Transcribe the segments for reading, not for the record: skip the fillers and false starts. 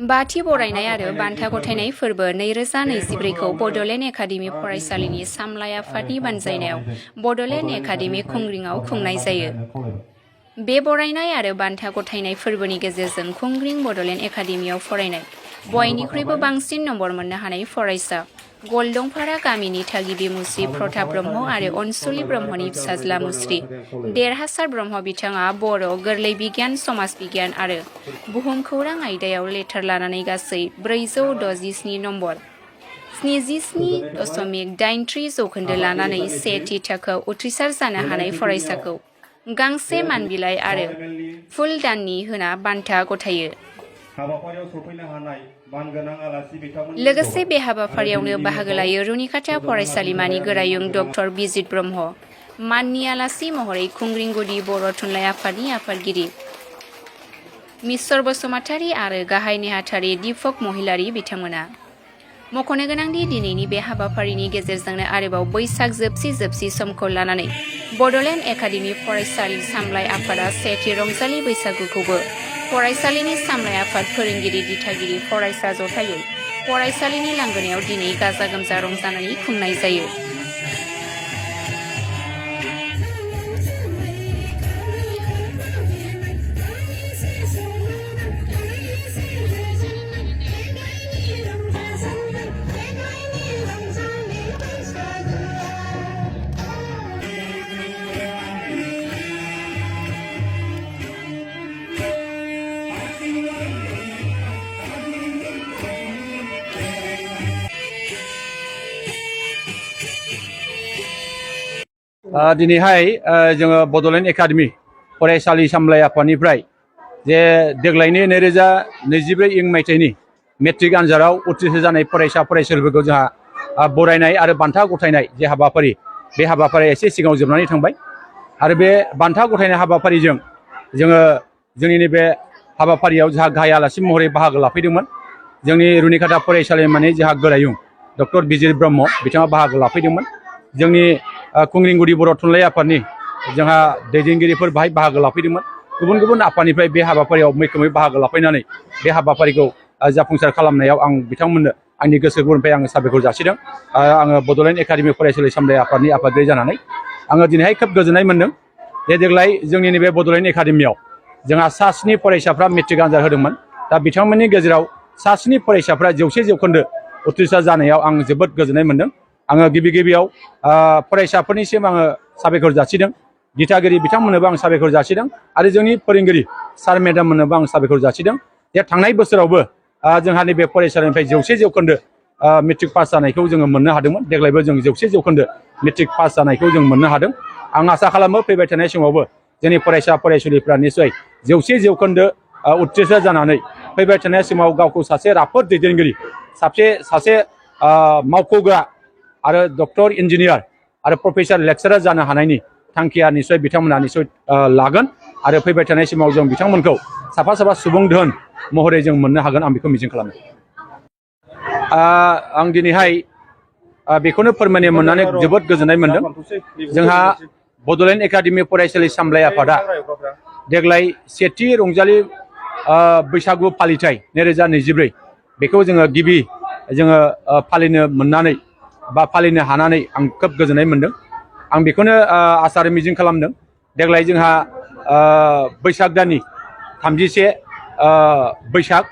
बाथि बरायनाय आरो बान्था गथायनाय फोरबो 2024खौ बड'लेण्ड एकाडेमि फरायसालिनि सामलाय आफादनि बानजायनायाव बड'लेण्ड एकाडेमि खुंग्रिंआव खुंनाय जायो। बे बरायनाय आरो बान्था गथायनाय फोरबोनि गेजेरजों खुंग्रिं बड'लेण्ड एकाडेमियाव फरायनाय बयनिख्रुइबो बांसिन नम्बर मोननो हानाय फरायसा गलदंपारा गामिनि थागिबि मुस्रि प्रताप ब्रह्म आरो अनसुलि ब्रह्मनि फिसाज्ला मुस्रि देरहासार ब्रह्म बिथाङा बर', गोरलै बिगियान, समाज बिगियान आरो बुहुमखौरां आयदायाव लेटार लानानै गासै 467 नम्बर 77.83 जौखोन्दो लानानै सेथि थाखोआव उथ्रिसार जानो हानाय फरायसाखौ गांसे मानबिलाइ आरो फुल दाननि होना बान्था गथायो। लोगोसे बे हाबाफारियावनो बाहागो लायो रुनिकाटा फरायसालिमानि गोरायुं डक्टर बिजित ब्रह्म, माननि आलासि महरै खुंग्रिं गुदि बर' थुनलाइ आफादनि आफादगिरि मिस्टर बसुमतारी आरो गाहाय नेहाथारि दीपक महिलारी बिथांमोना। मख'नो गोनांदि दिनैनि बे हाबाफारिनि गेजेरजोंनो आरोबाव बैसाग जोबसि समखौ लानानै बड'लेण्ड एकाडेमि फरायसालि सामलाय आफादा सेथि रंजालि बैसागुखौबो फरायसालिनि सामलाय आफाद, फोरोंगिरि, दिथागिरि, फरायसा जथायै फरायसालिनि लांगोनायाव दिनै गाजा गोमजा रंजानानै खुंनाय जायो। दिनैहाय जोङो बड'लेण्ड एकाडेमि फरायसालि सामलाय आफादनिफ्राय जे देग्लायनि 2024 मायथाइनि मेट्रिक आनजादाव उथ्रिसार जानाय फरायसा फरायसुलिफोरखौ जोंहा बरायनाय आरो बान्था गथायनाय जे हाबाफारि, बे हाबाफारिया एसे सिगाङाव जोबनानै थांबाय आरो बे बान्था गथायनाय हाबाफारिजों जोङो जोंनि नैबे हाबाफारियाव जोंहा गाहाय आलासि महरै बाहागो लाफैदोंमोन। जोंनि रुनिकाटा फरायसालिमानि जोंहा गोरायुं डक्टर बिजित ब्रह्म बिथाङा बाहागो लाफैदोंमोन। जोंनि खुंग्रिं गुदि बर' थुनलाइ आफादनि जोंहा दैदेनगिरिफोर बाहाय बाहागो लाफैदोंमोन। गुबुन गुबुन आफादनिफ्राय बे हाबाफारियाव मैखोमै बाहागो लाफैनानै बे हाबाफारिखौ जाफुंसार खालामनायाव आं बिथांमोननो आंनि गोसो गोरबोनिफ्राय आङो साबायखर जासिदों। आङो बड'लेण्ड एकाडेमि फरायसालि सामलाय आफादनि आफादगिरि जानानै आङो दिनैहाय खोब गोजोननाय मोन्दों जे देग्लाय जोंनि नैबे बड'लेण्ड एकाडेमियाव जोंहा 7 फरायसाफ्रा मेट्रिक आनजाद होदोंमोन। दा बिथांमोननि गेजेराव 7 फरायसाफ्रा 100% उथ्रिसार जानायाव आं जोबोद गोजोननाय मोन्दों। आङो गिबियाव फरायसाफोरनिसिम आङो साबायखर जासिदों, दिथागिरि बिथांमोननोबो आं साबायखर जासिदों आरो जोंनि फोरोंगिरि सार मेडाममोननोबो आं साबायखर जासिदों जे थांनाय बोसोरावबो जोंहा नैबे फरायसालिनिफ्राय 100% मेट्रिक पास जानायखौ जोङो मोननो हादोंमोन। देग्लायबो जों 100% मेट्रिक पास जानायखौ जों मोननो हादों। आं आसा खालामो फैबाय थानाय समावबो जोंनि फरायसा फरायसुलिफ्रा निस्सय 100% उथ्रिसार जानानै फैबाय थानाय समाव गावखौ सासे राफोद दैदेनगिरि, सासे मावख'ग्रा आरो डक्टर, इन्जिनियार आरो प्रफेसार, लेक्सारार जानो हानायनि थांखिया निस्सय बिथांमोना निस्सय लागोन आरो फैबाय थानाय समाव जों बिथांमोनखौ साफा सुबुं धोन महरै जों मोननो हागोन, आं बेखौ मिजिं खालामो। आं दिनैहाय बेखौनो फोरमायनो मोननानै जोबोद गोजोननाय मोन्दों। जोंहा बड'लेण्ड एकाडेमि फरायसालि सामलाय आफादा देग्लाय सेथि रंजालि बैसागु फालिथाय 2024 बेखौ जोङो फालिनो मोननानै बा फालिनो हानानै आं खोब गोजोननाय मोन्दों। आं बेखौनो आसा आरो मिजिं खालामदों देग्लाय जोंहा बैसाग दाननि 31 बैसाग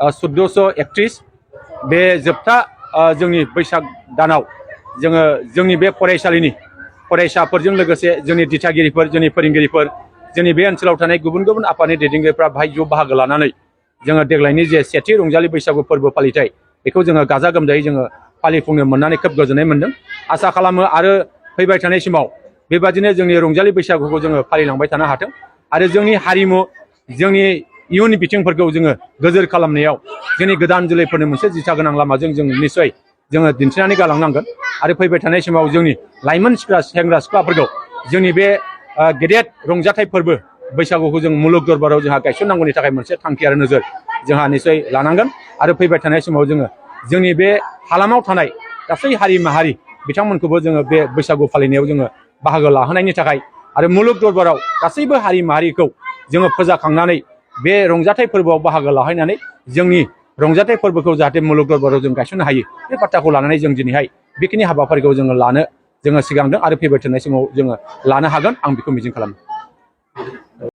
1431 बे जोबथा जोंनि बैसाग दानाव जोङो जोंनि बे फरायसालिनि फरायसाफोरजों लोगोसे जोंनि दिथागिरिफोर, जोंनि फोरोंगिरिफोर, जोंनि बे ओनसोलाव थानाय गुबुन गुबुन आफादनि दैदेनगिरिफ्रा बाहाय ज' बाहागो लानानै जोङो देग्लायनि जे सेथि रंजालि बैसागु फोरबो फालिथाय बेखौ जोङो गाजा गोमजायै जोङो फालिफुंनो मोननानै खोब गोजोननाय मोन्दों। आसा खालामो आरो फैबाय थानाय समाव बेबादिनो जोंनि रंजालि बैसागुखौ जोङो फालिलांबाय थानो हाथों आरो जोंनि हारिमु, जोंनि इयुन बिथिंफोरखौ जोङो गोजोर खालामनायाव जोंनि गोदान जोलैफोरनो मोनसे दिथा गोनां लामाजों जों निस्सय जोङो दिन्थिनानै गालांनांगोन आरो फैबाय थानाय समाव जोंनि लाइमोन सेंग्रा सिख्लाफोरखौ जोंनि बे गेदेर रंजाथाइ फोरबो बैसागुखौ जों मुलुग दरबाराव जोंहा गायसननांगौनि थाखाय मोनसे थांखि आरो नोजोर जोंहा निस्सय लानांगोन आरो फैबाय थानाय समाव जोङो जोंनि बे हालामाव थानाय गासै हारि माहारि बिथांमोनखौबो जोङो बे बैसागु फालिनायाव जोङो बाहागो लाहोनायनि थाखाय आरो मुलुग दरबाराव गासैबो हारि माहारिखौ जोङो फोजाखांनानै बे रंजाथाइ फोरबोआव बाहागो लाहैनानै जोंनि रंजाथाइ फोरबोखौ जाहाथे मुलुग दरबाराव जों गायसननो हायो बे बाथ्राखौ लानानै जों दिनैहाय बेखिनि हाबाफारिखौ जोङो लानो सिगांदों आरो फैबाय थानाय समाव जोङो लानो हागोन आं बेखौ मिजिं खालामो।